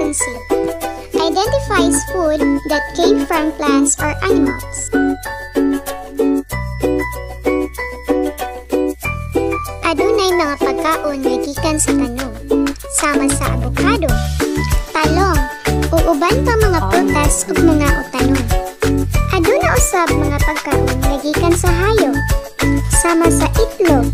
Proficiency. Identifies food that came from plants or animals. Adunay mga pagkaon nga gikan sa tanom, sama sa abokado, talong, ug uban pa mga prutas ug mga utanon. Aduna usab mga pagkaon nga gikan sa hayop, sama sa itlog,